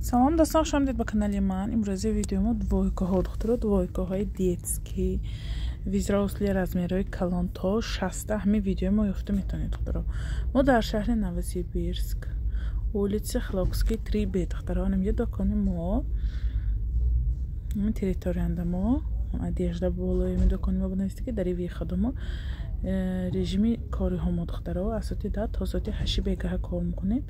Салом, дӯстон, хуш омадед ба канали ман. Имрӯзи видеои мо двойкаҳо, духтаро, двойкаҳои детский, взрослый, размерҳои калон то 60. Ҳамин видеои мо ёфта метавонед, духтаро. Мо дар шаҳри Новосибирск, улица Хилокский, 3Б, духтаро. Инҷа докони мо, территориянда мо одежда, болои докони мо бинависед, ки дар выхода мо. Режими кориҳо мо, духтаро, аз соати 10 то соати 8 бегаҳа кор мекунем.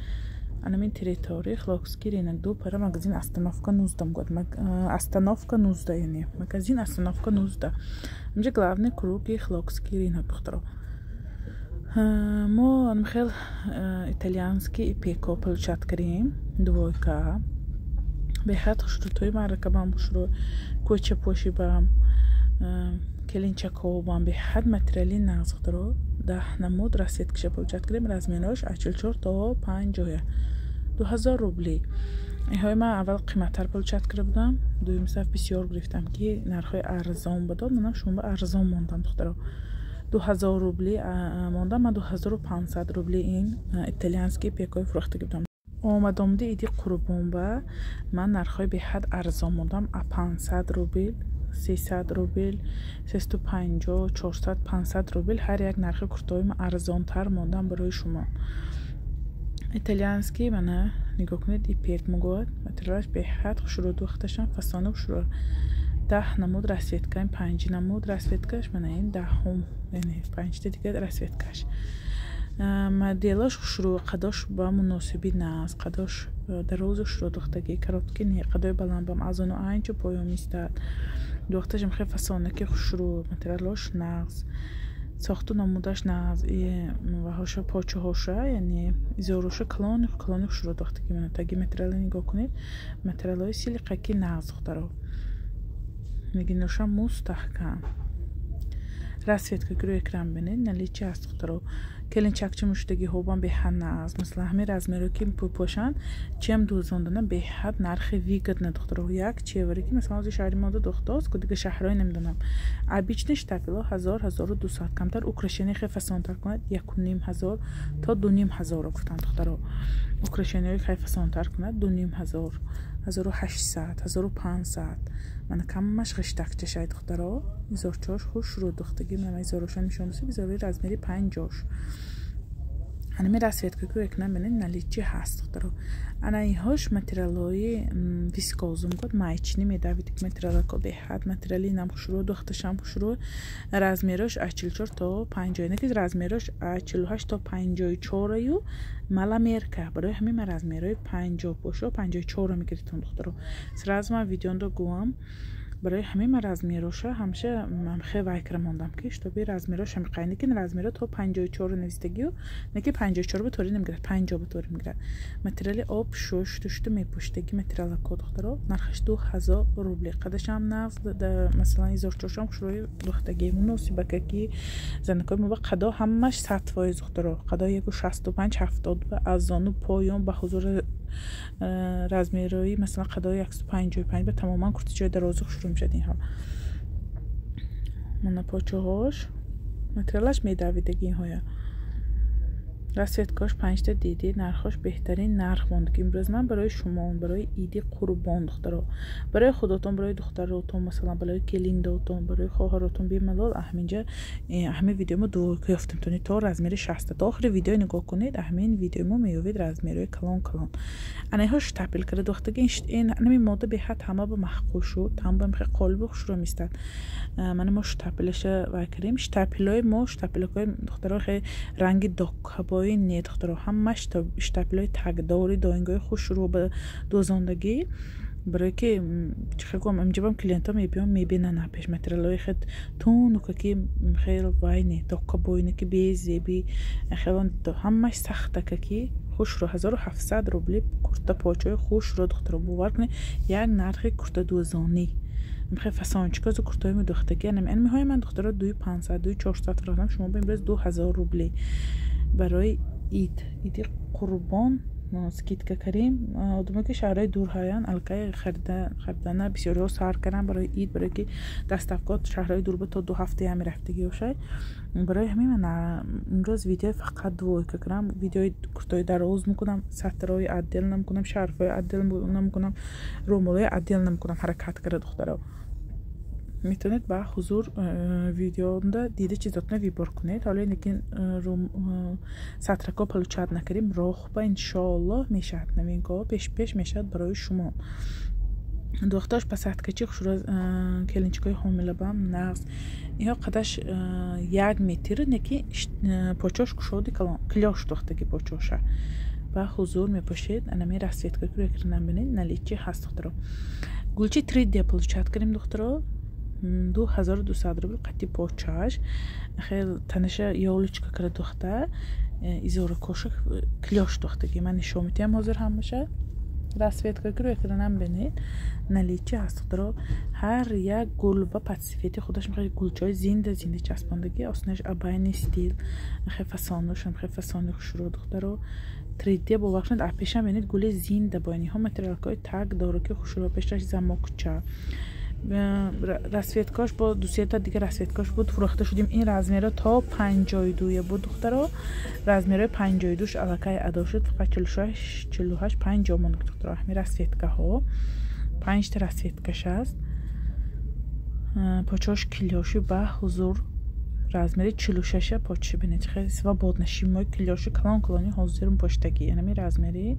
Анамин территория Хилокский рынок, ду пара, магазин остановка 19 мгӯяд, остановка 19, яъне магазин остановка 19. Инҷа главный круги Хилокский рынок, духтаро. Мо хел итальянский ипеко получать кардем, двойка беҳад хушрӯ, тои маъракабам хушрӯ, кӯчапошибам, келинчакобам, беҳад материали нағз, духтаро. 10 намуд расцветкаша получать кардем, размерҳош аз 44 то 50, 2000 рубли. Иҳои ман аввал қиматтар получать карда будам, дуюм саф бисёр гирифтам, ки нархҳои арзон будод. Манам шумо арзон мондам, духтаро, 2000 рубли мондам. Ман 2500 рубли ин итальянский пекои фурӯхтагӣ будам. Омадомади иди Қурбонба ман нархҳои беҳад арзон мондам: а 500 рубл, 300 рубл, 350, 400, 500 рубл. Ҳар як нархи куртаҳои ман арзонтар мондам барои шумо. Итальянский, мана нигоҳ кунед, ипек мегӯяд, материалаш беҳад хушрӯ, духташам фасони хушрӯ. 10 намуд расцветка, ин панҷ намуд расцветкаш, мана ин 10-ум, яъне панҷта дига расцветкаш. Моделаш хушрӯ, қадош ба муносиби нағз, қадош дарозу хушрӯ духтагӣ, короткий не, қадои баландбам аз ону анчо поён истад. Духташам хеле фасонаки хушрӯ, материалош нағз, сохту намудаш нағз, ваҳоша, почаҳоша, яъне изороша калони калони хушрӯ духтагӣ. Мана таги материала нигоҳ кунед, материалҳои силиқаки нағз, духтаро, нигиноша мустаҳкам. Расцветка ки рӯи экран бинед, наличии ҳаст, духтаро. Келинчакчи муштагиҳобам беҳад нағз, масалан, ҳамин размеро ки пӯшанд, чем дӯзондана, беҳад нархи выгодно, духтаро. Як чеваре ки, масалан, ҳозир шаҳри мода духтост ку, дига шаҳрҳое намедонам, обычный штапело 1000, 1200 камтар, украшение хеле фасонтар кунад, 1500 то 2500-ро гуфтанд, духтаро. Украшениҳои хеле фасонтар кунад, 2500, 1800, 1500. Мана камаш ғиштакчашай, духтаро, изорчош хушрӯ духтагӣ. Мана изороша нишон дастем, изорои размери 50-ш. Анами расцветка ки экран бинед, наличии ҳаст, духтаро. Ана инҳош материалҳои вискозум год, маечни медавид материалако, беҳад материали инам хушрӯ, духташам хушрӯ. Размерош аз 44 то 50, не ки размерош аз 48 то 54-аю маломерка. Барои ҳамин ман размерҳои 50 пошо 54-ро мегирифтам, духтаро. Сразу ман видеондо гӯям, барои ҳамин ман размероша ҳамеша хе вайкра мондам, ки чтобы размерош ҳами лекин размеро то 54 навистагию, не ки 54 ба тори намегирад, 50 ба тори мегирад. Материали об шушту мепӯштаги материалако, духтаро, нархаш 2000 рубли. Қадашам нағз, масалан, изорчошам хушрӯи духтаги, муносибакаки занакои мо ба қадо ҳамаш 100%, духтаро. Қадо 1,65, 70 ба аз зону поён ба ҳузури размерҳои, масалан, қадои 155 ба тамоман куртичаи дарозу хушрӯ мешавад инҳо. Мана почаҳош, материалаш медавидаги инҳоя. Расцветкаош панҷта дидед, нархош беҳтарин нарх монд ки имрӯз ман барои шумо, барои иди Қурбон, духтаро, барои худотон, барои духтаротон, масалан, барои келиндотон, барои хоҳаротон бемалол ҳаминҷа ҳамин видеои мо двойка ёфтем тонед то размери 60. То охири видео нигоҳ кунед, ҳамин видеои мо меёвед размерҳои калон калон. Ана инҳо штапел карда духтаги, ҳамин мода беҳад ҳама ба маъқул шуд, ҳама ба қолиби хушрӯ меистад. Мана мо штапелаша вай кардем, штапелҳои мо, штапелакҳои духтаро хеле ранги доккабои не, духтаро, ҳамаш штапелҳои тагдори доингои хушрӯ ба дӯзондагӣ. Барое ки чихел гӯям, инҷабам клиентҳо мебиён, мебинанд пеш материалҳои хел тунука, ки хел вай не, доккабоине, ки безеби хелон, ҳамаш сахтака, ки хушрӯ. 1700 рубли курта почаҳои хушрӯ, духтаро, бовар кунед, як нархи курта дӯзонӣ хел фасончиказу куртаҳои медухтагӣ. Анамиҳои ман, духтаро, 2500, 2400 фурӯхтам, шумо ба имрӯз 2000 рубли барои ид, иди Қурбон. Скидка кардем. Одамое ки шаҳрҳои дур ҳаянд, аллакай харидана бисёриҳо сар карданд барои ид, барое ки доставка шаҳрҳои дур то 2 ҳафтая мерафтагӣ бошад. Барои ҳамин ман имрӯз видеои фақат двойка кардам. Видеои куртои дароз мекунам, сатрҳои отдел намекунам, шарфҳои отдел намекунам, рӯмолҳои отдел намекунам. Ҳаракат карда, духтаро, метавонед ба ҳузур видеода дида чизотона выбор кунед. Ҳоло лекин сатрако получать накардем, роҳ ба иншоаллоҳ мешавад, новинка ҳо пеш-пеш мешавад барои шумо. Духташ посадка чи хушро, келинчикои ҳомилабам нағз. Иҳо қадаш 1 метр, неки почош кушоди калон, клёш духтаги почоша ба ҳузур мепошед. Анами расцветка экран бинед, наличии ҳаст, духтаро. Гулчи 3D получать кардем, духтаро, 2200 рубл қати почаш. Хел танаша ёлочка кара духта, изора кошак клёш духтаги. Ман нишон метиҳам ҳозир ҳамаша. Расцветка ки рӯи экранам бинед, наличии ҳаст, духтаро. Ҳар як гул ва под цвет и худаш мехоҳед, гулчаҳои зинда зинда часпондагӣ. Оснаш абайный стиль, хе фасонушам хе фасони хушрӯ, духтаро. 3D, бовар кунед, пешам бинед, гули зинда бо иниҳо материалкаҳои так дору ки хушрӯ. Пешаш замок ча, расцветка ш бо дусета дига расцветка ш буд, фурӯхта шудим. Ин размер о то 52 буд, духтаро. Размер ои 52-ш аллакай адо шуд, фақат 46, 48, 50 монд, духтаро. Ҳами расцветка ҳо, панҷта расцветка ш аст. Почош клёш и ба ҳузур, размер и 46-а почи бинед, хеле свободно, шимои клёш и калон калони ҳозир поштагӣ. Анами размер и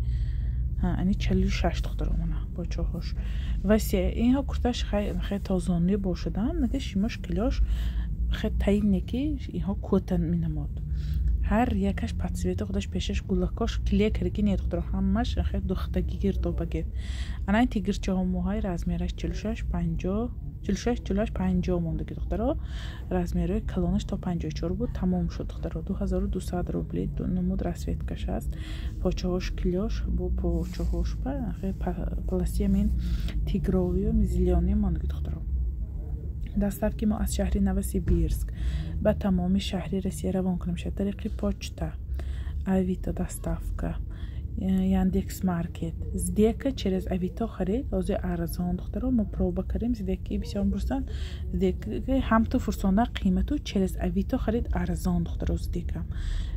ани 46, духтаро, мана почоҳош васе. Инҳо курташ хеле тозонӣ бошадам, наки шимош клёш хеле таине ки инҳо кӯта менамод. Ҳар якаш под цвет и худаш, пешаш гулакош клей карги не, духтаро, ҳамаш хеле духтаги гирдобагед. Ана тигрчаҳо моҳаи размер аш 46, 50, 46, 48, 50 мондаги, духтаро. Размер ои калонаш то 54 буд, тамом шуд, духтаро. 2200 рубли, намуд расцветка ш аст. Почаҳош клёш, бо почаҳош ба полосиямин тигровый зелёный мондаги, духтаро. Доставка и мо аз шаҳри Новосибирск ба тамоми шаҳри Россия равон кунем шуд тариқи почта, Авито доставка, Яндекс Маркет, СДЭКа. Через Авито харид ҳозир арзон, духтаро. Мо проба кардем СДЭКи, бисёр мепурсанд СДЭКи, ҳамту фурсонда қимату. Через Авито харид арзон, духтаро. СДЭКа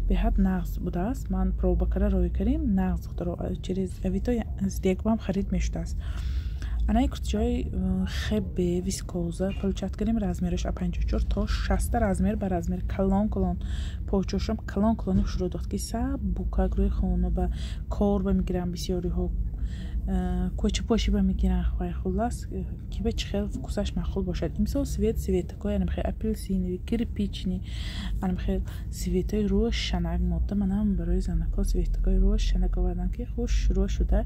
беҳад нағз будааст, ман проба карда рӯй кардем, нағз, духтаро. Через Авито СДЭК бам харид мешудааст. Анаи куртиҷои хебе вискоза получать кардем, размер аш 54 то 60, размер ба размер калон калон, почошам калон калони хушрӯ дохт ки сабукак рӯи хона ба кор ба мегирам, бисёриҳо кӯчапошӣ ба мегиранд. Хвай, хуллас, ки ба чӣ хел вкус аш маъқул бошад. Имсол цвет цветакҳои анамхел апельсиновый, кирпичный, анамхел цвет ҳои рӯшанак мода. Манам барои занакҳо цветак ҳои рӯшанак овардам ки хушрӯ шуда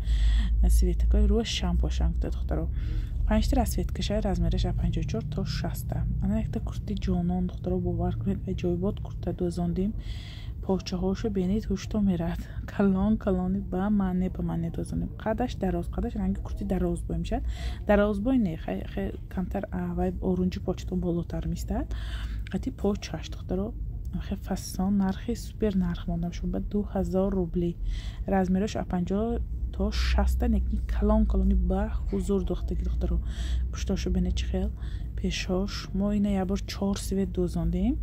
цветак ҳои рӯшан пошанд, гуфта, духтаро. Панҷта расцветка шай, размер аш аз 54 то 60. Ана якта курти ҷонон, духтаро, бовар кунед, аҷоибот курта дӯзондем. Почаҳошо бинед, ҳушто меравад, калон калони ба маъне ба маъне дӯзонем. Қадаш дароз, қадаш ранги курти дарозбой мешавад. Дарозбой не, камтар вай орунҷи початон болотар меистад. Қати почаш, духтаро, хе фасон, нархи супер нарх мондам шумо ба 2000 рубли. Размер ош аз 50 то 60-а, неки калон калони ба ҳузур духтаги, духтаро. Пуштошо бинед, чӣ хел пешош. Мо ина якбор чор цвет дӯзондем,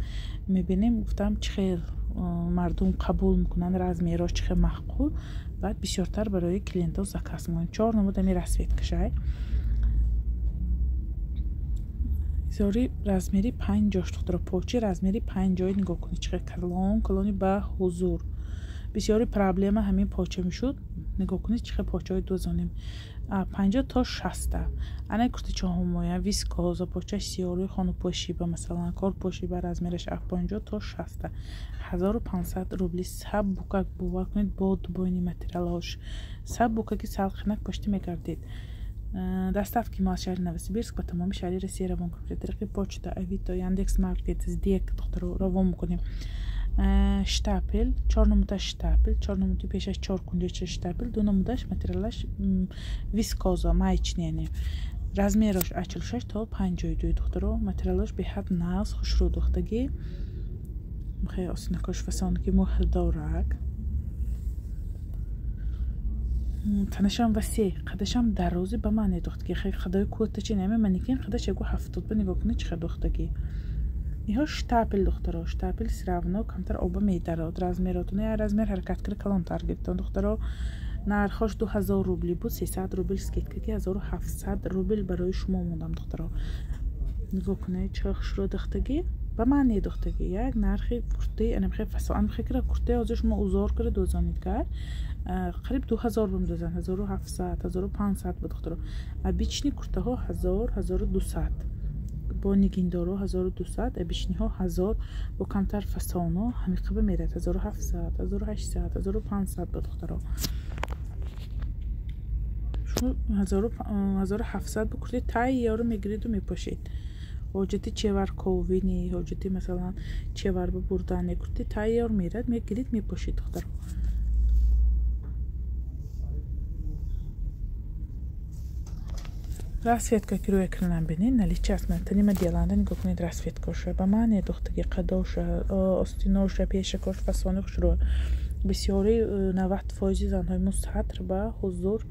мебинем, гуфтам, чӣ хел мардум қабул мекунанд, размер ош чӣ хел маъқул. Баъд бисёртар барои клиентҳо заказ мекунем. Чор намуд ами расцветка шай. Зори размер и 50-ш, духтаро, почи размер и 50-и нигоҳ кунед, чӣ хел калон калони ба ҳузур. Бисёри проблема ҳамин поча мешуд. Нигоҳ кунед, чӣ хел почаҳои дӯзонем, 50 то 60-а. Ана куртичаҳомоя вискоза, почаш сиёрӯи хонупошӣ ба, масалан, корпошӣ ба, размер аш аз 50 то 60-а, 1500 рубли. Сабукак, бовар кунед, бодбойни материалҳош сабукаки, салқинак пошти мегардед. Доставка и мо аз шаҳри Новосибирск ба тамоми шаҳри Россия равон кунем тариқи почта, Авито, Яндекс Маркет, СДЭК, духтаро, равон мекунем. Штапель, чор намудаш штапель, чор намуди пешаш чор кунҷача штапель, ду намудаш материалаш вискоза маечный, яъне размер ош аз 46 то 52, духтаро. Материалош беҳад нағз, хушрӯ духтагӣ, хеле осонакош фасонаки муҳрдорак. Танашам васеъ, қадашам дарози ба маъне духтагӣ. Қадои кӯтачи наме манекен қадаш ягу 70 ба нигоҳ кунед чӣ хел духтагӣ. Иҳо штапел духтаро, штапел всё равно камтар оба медарод. Размеротона я размер ҳаракат кара калонтар гирифтон духтаро. Нархош 2000 рубли буд, 300 рубл скидка ки 1700 рубл барои шумо мондам духтаро. Нигоҳ кунед чӣ хушрӯ духтагӣ. Ба маъне духтагӣ як нархи куртаи анамхе фасон анамхе кира куртаи ҳозир шумо узор кара дӯзонед кар қариб 2000 бимдозанд, 1700, 1500 ба духтаро. Обычный куртаҳо 1000, 1200 бо нигиндоро 1200, обычныйҳо 1000 бо камтар фасоно ҳамиқаба мерад 1700, 1800, 1500 ба духтаро. Шумо 1700 бо куртаи тайёру мегириду мепошед. Ҳоҷати чеварковини, ҳоҷати масалан чевар бибурдане курти тайёр мерад, мегирид, мепошед духтаро. Расцветка ки рӯи экранам бинед, наличие аст. Танима деланда нигоҳ кунед расцветкоша. Ба маъне духтаги қадоша, остиноша, пешакош, фасони хушрӯ. Бисёри 90% занҳои мо сатр ба ҳузур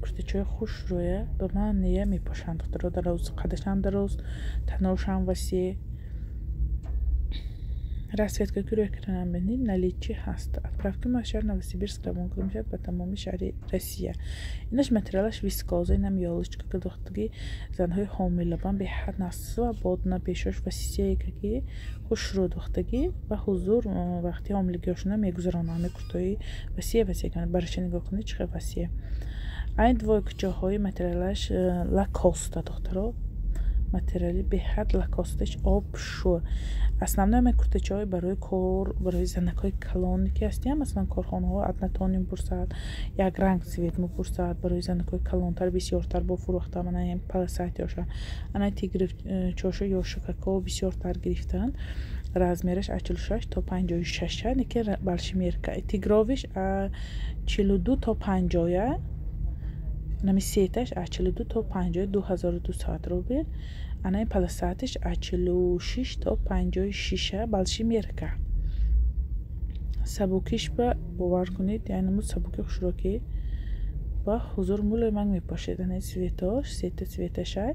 куртачаҳои хушрӯя ба маънея мепошанд духтаро. Дароз, қадашам дароз, таношам васеъ. Расцветка ки рӯи экранам бинед, наличие ҳаст. Отправка ма шаҳри Новосибирск равон карда мешавад ба тамоми шаҳри Россия. Инаш материалаш вискоза, инам ёлочка ки духтаги занҳои ҳомилабан беҳад насва бодна пешош васеъ ки хушрӯ духтагӣ ва ҳузур вақти ҳомилагиҳошона мегузаронанд. Ҳамаи куртаҳои васеъ васеъ бараша нигоҳ кунед чӣ хел васеъ. Айн двойкачаҳои материалаш лакоста духтаро. Материали беҳад лакосташ об шу. Основной ҳамаи куртачаҳои барои кор, барои занакҳои калоне ки ҳастиям, масалан корхонаҳо однотонный мепурсад, як ранг цвет мепурсад, барои занакҳои калонтар бисёртар бо фурӯхта мана полосатыйоша. Ана тигрчоша ёшакако бисёртар гирифтанд. Размераш аз 46 то 56, неки большой мерка. Тигровыйш 42 то 50, нами сеташ аз 42 то 50, 2200 рубл. Анаи полосатыйш аз 46 то 56, большой мерка. Сабукиш ба бовар кунед, яъне му сабуки хушро ки ба ҳузур мулоимак мепошед. Анаи цветош, сета цветашай,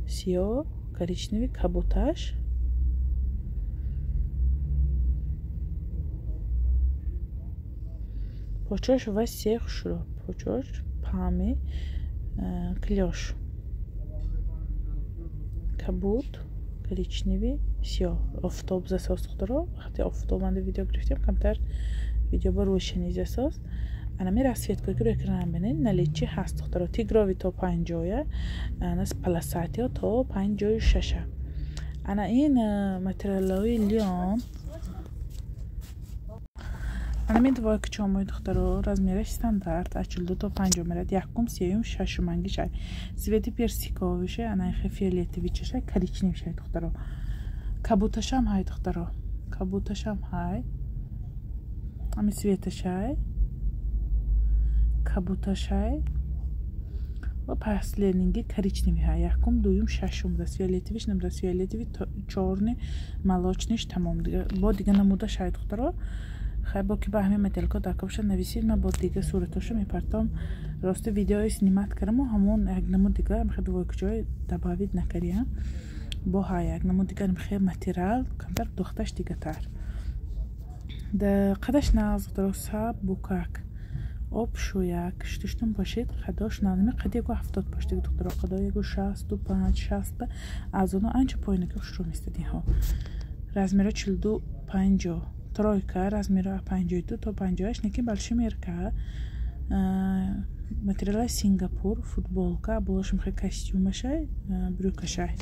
сиёҳ, коричневый, кабуташ. Почош васеъ хушро, почош пами клёш. Кабут, коричневый, сиёҳ. Офтоб засоз духтаро, вақте офтоб анда видео гирифтем, камтар видео ба рӯшанӣ засоз. Анами расцветка ки рӯи экранам бинед, наличие ҳаст духтаро. Тигровый то 50, ана полосатыйҳо то 56. Ана ин материалҳои лён. Анами двойкачаҳои духтаро размераш стандарт аз 42 то 50 мерад. Якум, сеюм, шашуманги шай. Цвети персиковый шай, ана хе фиолетовый чашай, коричневый шай духтаро. Кабуташам ҳай духтаро. Кабуташам ҳай. Ами цветашай. Кабуташай. Ва последнийги коричневый ҳай. Якум, дуюм, шашум будааст. Фиолетовыйш набудааст. Фиолетовый, чёрный, молочныйш тамом. Бо дига намуда шай духтаро. Хай бо ки ба ҳамин моделко дар кабша нависид, ман бо дига суратошо мепартом. Рости видеои снимать кардаму ҳамон як намуд дига мехе двойкачаҳои добавить накардиям. Бо ҳай як намуд дига мехе материал камтар духташ дигатар. Да қадаш нағз духтаро, сабукак. Об шӯяк, штуштун бошед, қадош нағз. Қад ягу 70 бошед духтаро, қадо ягу 65, 60 аз оно анча поинаки хушрӯ местад инҳо. Размеро 42 50. Тройка размеро 52 то 58, неки большой мерка. Материала Сингапур, футболка, болош мехе костюмашай, брюкашай.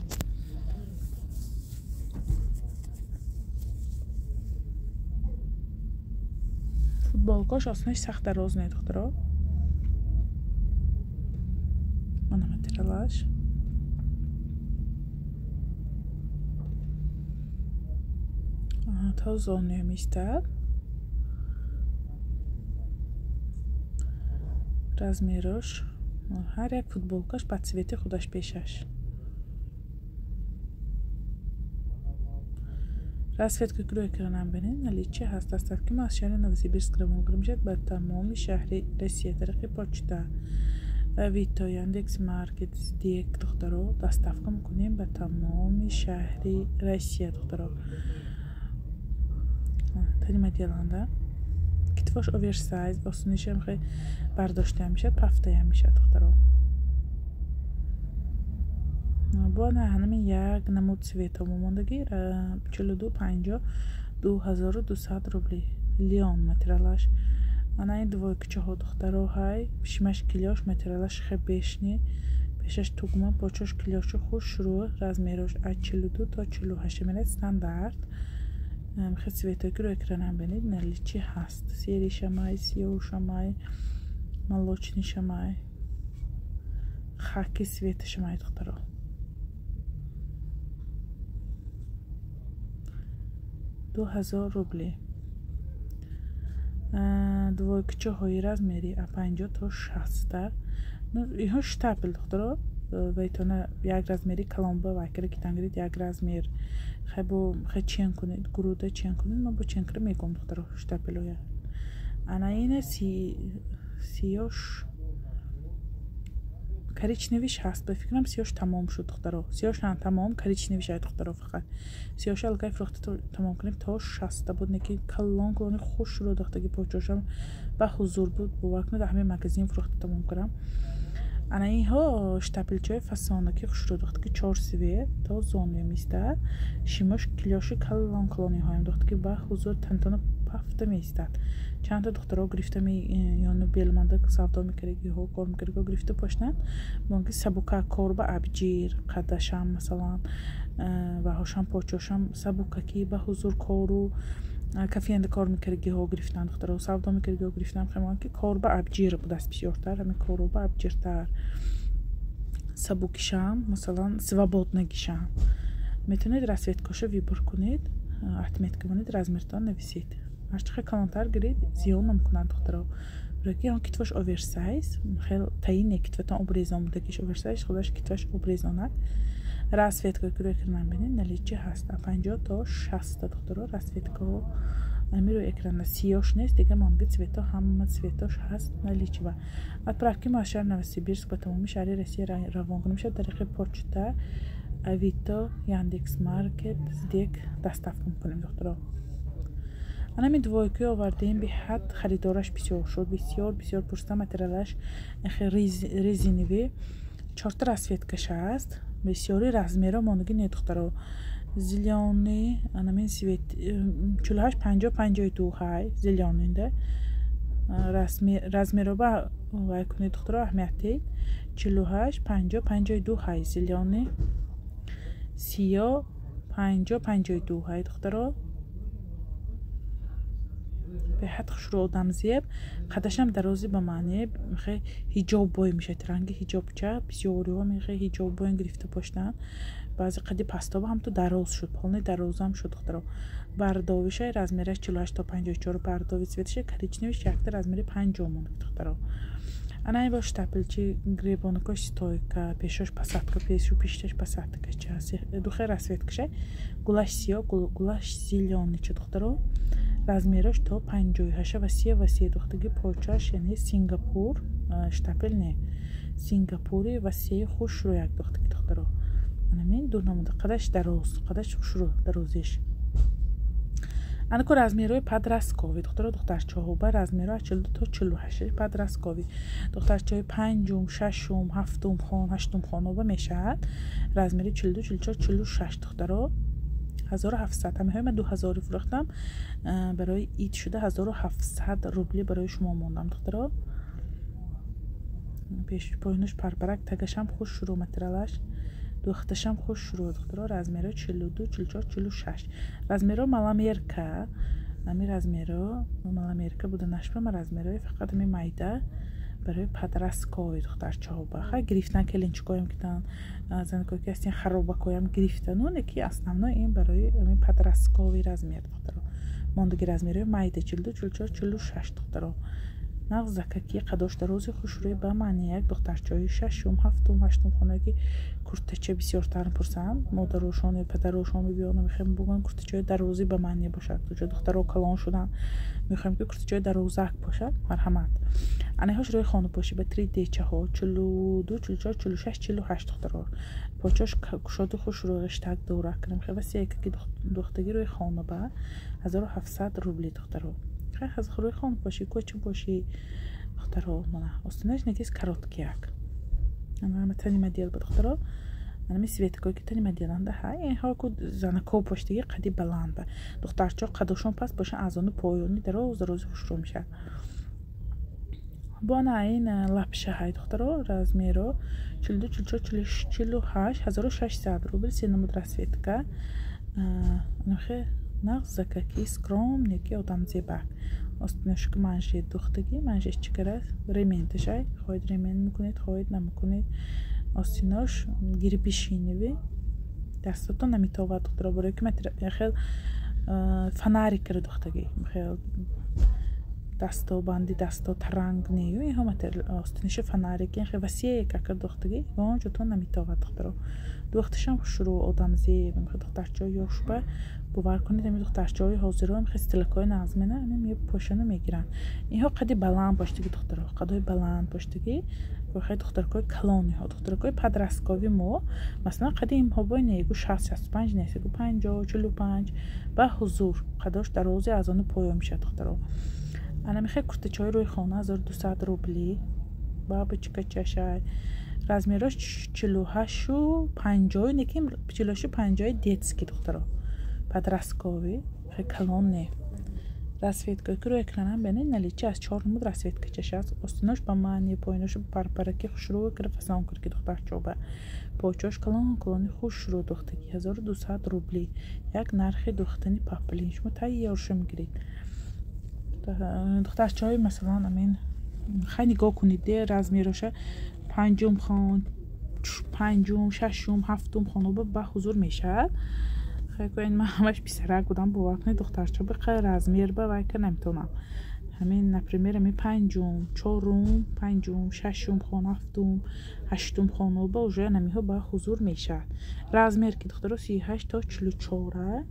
Футболкош оснаш сахт дароз не духтаро. Мана материалаш. То зону меистад. Размерош ҳар як футболкаш ба цвети худаш пешаш. Расцветка ки рӯи экранам бинед, наличии ҳаст. Доставки мо аз шаҳри Новосибирск равон карда мешавад ба тамоми шаҳри Россия тариқи почта, Авито, Яндекс Маркет, СДЭК, духтаро, доставка мекунем ба тамоми шаҳри Россия, духтаро. Тани материаланда китфош оверсайз, осунишам хеле бардоштаам мешавад, пафтаям мешавад, духтаро. Бо ҳамин як намуд цветҳо мондагӣ 42 50 2200 рубли лён материалаш. Ана ин двойкачаҳо, духтаро, ҳай шимаш клёш, материалаш хебешни, пешаш тугма, почош клёшу хушрӯ, размерош аз 42 то 48 мерад стандарт. Хе цветҳое ки рӯи экранам бинед, наличии ҳаст. Серый шамай, сиёҳшамай, молочный шамай, хаки цвета шамай, духтаро. 2000 рубли. Двойкачаҳои размери а 50 то 60. Инҳо штапель, духтаро, вайтона як размери калонба вайкара китангирид як размер. Хай бо хай чен кунед, гуруда чен кунед, ма бо чен кара мегӯям, духтаро, штапелоя. Ана ина сиёш коричневиш ҳаст, ба фикрам сиёш тамом шуд, духтаро. Сиёш на тамом, коричневиш ай, духтаро, фақат. Сиёш аллакай фурӯхта тамом кунем то 60 буд, неки калон калони хушрӯ дохтаги почошам ба ҳузур буд, бовар кунед, ҳамин магазин фурӯхта тамом кардам. Ана инҳо штапелчаҳои фасонаки хушрӯ дохтаги чор цвет то зонуя меистад. Шимош клёши калон калониҳоям дохтаги ба ҳузур тантана пафта меистад. Чандта духтаро гирифта ёну белманда савдо мекардагиҳо, кор мекардагиҳо гирифта пошнанд. Мумкин сабука кор ба абҷир қадашам масалан ваҳошам почошам сабукаки ба ҳузур кору кафеанда кор мекардагиҳо гирифтанд, духтаро, савдо мекардагиҳо гирифтанд. Хемон ки кор ба абҷир будаст бисёртар, ҳамин кору ба абҷиртар. Сабукишам, масалан, свободнагишам. Метавонед расцветкаша выбор кунед, отметка монед, размертон нависед. Ҳарчи хел калонтар гиред, зиён намкунад, духтаро. Барои он китфаш оверсайз, хел таине китфатон обрезон будагиш оверсайз, худаш китфаш обрезонад. Расцветка ки рӯи экранам бинед, наличии ҳаст. А 50 то 60, духтаро, расцветкаҳо ами рӯи экрана сиёш нест, дига монги цветҳо ҳама цветош ҳаст наличии. Ва отправки мо аз шаҳри Новосибирск ба тамоми шаҳри Россия равон карда мешавад тариқи почта, Авито, Яндекс Маркет, СДЭК доставка мекунем, духтаро. Анами двойки овардем, беҳад харидораш бисёр шуд, бисёр бисёр пурста, материалаш резиновый, чорта расцветкаш аст, бисёри размеро мондагӣ не, духтаро. Зелёный, анамин цвет 48 50 52 ҳай зелёныйда. Размеро ба вай кунед, духтаро, аҳамият диҳед. 48 50 52 ҳай зелёный, сиё 50 52 ҳай, духтаро. Беҳад хушрӯ одам зеб, қадашам дарози ба маъне мехе ҳиҷоббой мешавад, ранги ҳиҷобча бисёриҳо мехе ҳиҷоббоин гирифта поштанд. Баъзе қади пастоба ҳам ту дароз шуд, полный дарозам шуд, духтаро. Бардовишай размераш 48 то 54, бардови цветаша коричневиш якта размери 50 монд, духтаро. Ана ин бо штапелчи гребонакош стойка, пешош посадка, пешу пишташ посадка ча, духе расцветкашай, гулаш сиё, гулаш зелёный ча, духтаро. Размерош то 58 ва се ва се духтаги почаш, яъне Сингапур, штапел не, Сингапури ва се хушрӯ як духтаги, духтаро. Анамин ду намуда қадаш дароз, қадаш хушрӯ дарозиш. Анако размерои подростковый, духтаро, духтарчаҳо ба размеро аз 42 то 48 подростковый. Духтарчаҳои панҷум, шашум, ҳафтум хон, ҳаштум хоноба мешавад. Размери 42, 44, 46, духтаро. 1700. Ҳамаҳои ман 2000 фурӯхтам. Барои ид шуда 1700 рубли барои шумо мондам, духтаро. Пеш поинуш парпарак, тагашам хушрӯ материалаш. Духташам хушрӯ, духтаро, размеро 42, 44, 46. Размеро маломерка. Ами размеро маломерка буда нашба, ма размерои фақат ами майда барои подростковый духтарчаҳо ба. Хай гирифтан келинчикоям китан, занакое ки ҳастин харобакоям гирифтану, неки основной ин барои ами подростковый размер, духтаро. Мондаги размерои майда 42, 44, 46, духтаро. Нағз закаки қадош дарози хушрӯй ба маъни як духтарчаҳои шашум, ҳафтум, ҳаштум хонае ки куртача бисёртар мепурсанд. Модарошон ё падарошон мебиёнд, мехоҳем бугӯянд, куртачаҳои дарозӣ ба маъне бошад. Куҷо духтаро калон шуданд, мехоҳем, ки куртачаҳои дарозак бошад. Марҳамат. Анаҳош рӯи хонапошӣ ба 3D чаҳо 42, 44, 46, 48, духтаро. Почош кушоди хушрӯй, ғиштак дорак кунем. Васеяка ки духтаги рӯи хона ба 1700 рубли, духтаро. Аз рӯи хонапошӣ, кӯчапошӣ, духтаро. Мана остинаш некис короткияк. Тани модел ба, духтаро. Анами цветакое ки тани моделанда ҳай, инҳо ку занако поштиги қади баланда. Духтарчо қадошон паст бошанд, аз ону поёни дароз дарози хушрӯ мешавад. Бо ана ин лапша ҳай, духтаро, размеро 42, 44, 48, 1600 рубл, се намуд расцветка. Анахе нағз закаки, скромный ки одамзебак. Остинашки манжет духтагӣ, манжет чикара ременташай, хоҳед, ремент мекунед, хоҳед, намекунед. Остинош гирбишиневи, дастото наметовад, духтаро, барое ки хел фонарик кара духтагӣ, хел дасто банди дасто таранг нею инҳо остиниша фонарик хел васеъ какар духтагӣ, ягон ҷото наметовад, духтаро. Духташам хушрӯ, одамзеб, духтарчаҳои ёшба. Бовар кунед, ами духтарчаҳои ҳозиро хел стилакҳои нағз мена ами мепошану мегиранд. Инҳо қади баланд поштагӣ, духтаро, қадҳои баланд поштагӣ, хел духтаракҳои калониҳо, духтаракҳои подросткови мо, масалан, қади инҳо бой негу 60, 65 нест, гу 50, 45 ба ҳузур қадош дарози аз ону поён мешавад, духтаро. Ана мехе куртачаҳои рӯи хона 1200 рубли, бабочка чашай, размерош 48-у 50-ю, неки 48-у 50-и детский, духтаро, подростковый, хел калон не. Расцветкое ки рӯи экранам бинед, наличии аз чор намуд расцветка чаш аст. Остинош ба маъни поинош парпараки хушрӯ кира фасон кир ки духтарчоба. Почош калон калони хушрӯ духтагӣ, 1200 рубли. Як нархи духтани паплин шумо тайёршо мегиред. Духтарчаҳои, масалан, амин хай нигоҳ кунед де размероша, панҷум хон, панҷум, шашум, ҳафтум хоноба ба ҳузур мешавад. Хай ман ҳамаш писарак будам, бовар кунед, духтарча биқа размер ба вай ка наметавонам. Ҳамин, например, ҳамин панҷум, чорум, панҷум, шашум хон, ҳафтум, ҳаштум хоноба уже намиҳо ба ҳузур мешавад. Размер ки, духтаро, 38 то 44-а.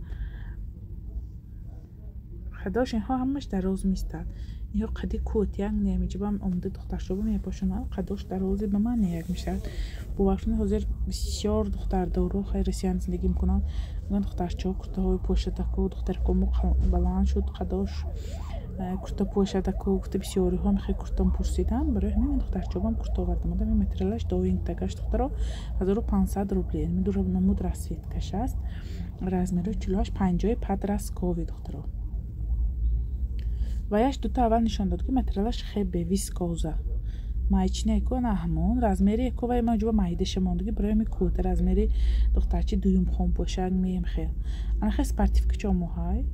Хадош инҳо ҳамаш дароз меистад. Инҳо қади кӯтяк не, миҷибам омода духтаршоба мепошонанд, қадош дарози ба ман як мешавад. Бовар кунед, ҳозир бисёр духтардоро хай Россиян зиндагӣ мекунанд, мегӯянд, духтарчаҳо куртаҳои пошадаку, духтаракомо баланд шуд қадош, курта пошадаку гуфта бисёриҳо мехоҳи куртам пурсиданд. Барои ҳамин ман духтарчаҳобам курта овардам. Одам материалаш доинг тагаш, духтаро, 1500 рубли, ду намуд расцветкаш аст, размеро 48, 50-и подростковый, духтаро. Ва яш дута аввал нишон дод, ки материалаш хебе вискоза майчине ку на ҳамон размери ку вай ман ҷуба майдаша мондагӣ, барои ҳамин кӯта размери духтарчи дуюм хон пошак меем хел. Ана хел спортивка чо моҳай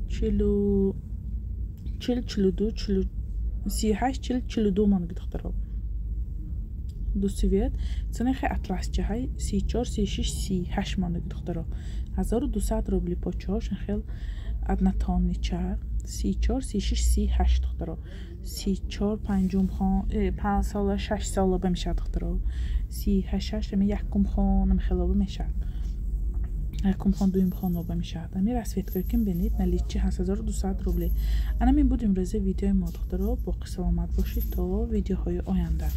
чилу 40, 42, чилу 38, 40, 42 мондаги, духтаро, ду цвет. Ценаи хел атласчаҳай 34, 36, 38 мондаги, духтаро, 1200 рубли. Почош хел однотоннича 34, 36, 38, духтаро, 34 панҷум хон, 5 сола, 6 сола ба мешавад, духтаро, 38 ами якум хон хелоба мешавад, якум хон, дуюм хоноба мешавад. Ами расцветкое ки бинед, наличии ҳаст, 1200 рубли. Анамин буд имрӯза видеои мо, духтаро. Боқӣ саломат бошед то видеоҳои оянда.